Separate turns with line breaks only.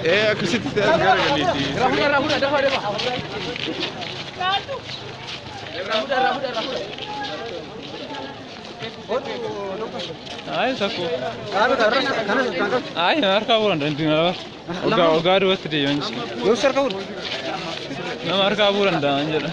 Ee akkasitti ta'e as garagaliiti.
Ay, sakku. Ay, harkaa bu'uuraan dandeenya nama. Ogaa ogaa duubatti deeman jira.
Yoo sarka
Nama harkaa bu'uuraan danda'an jedha.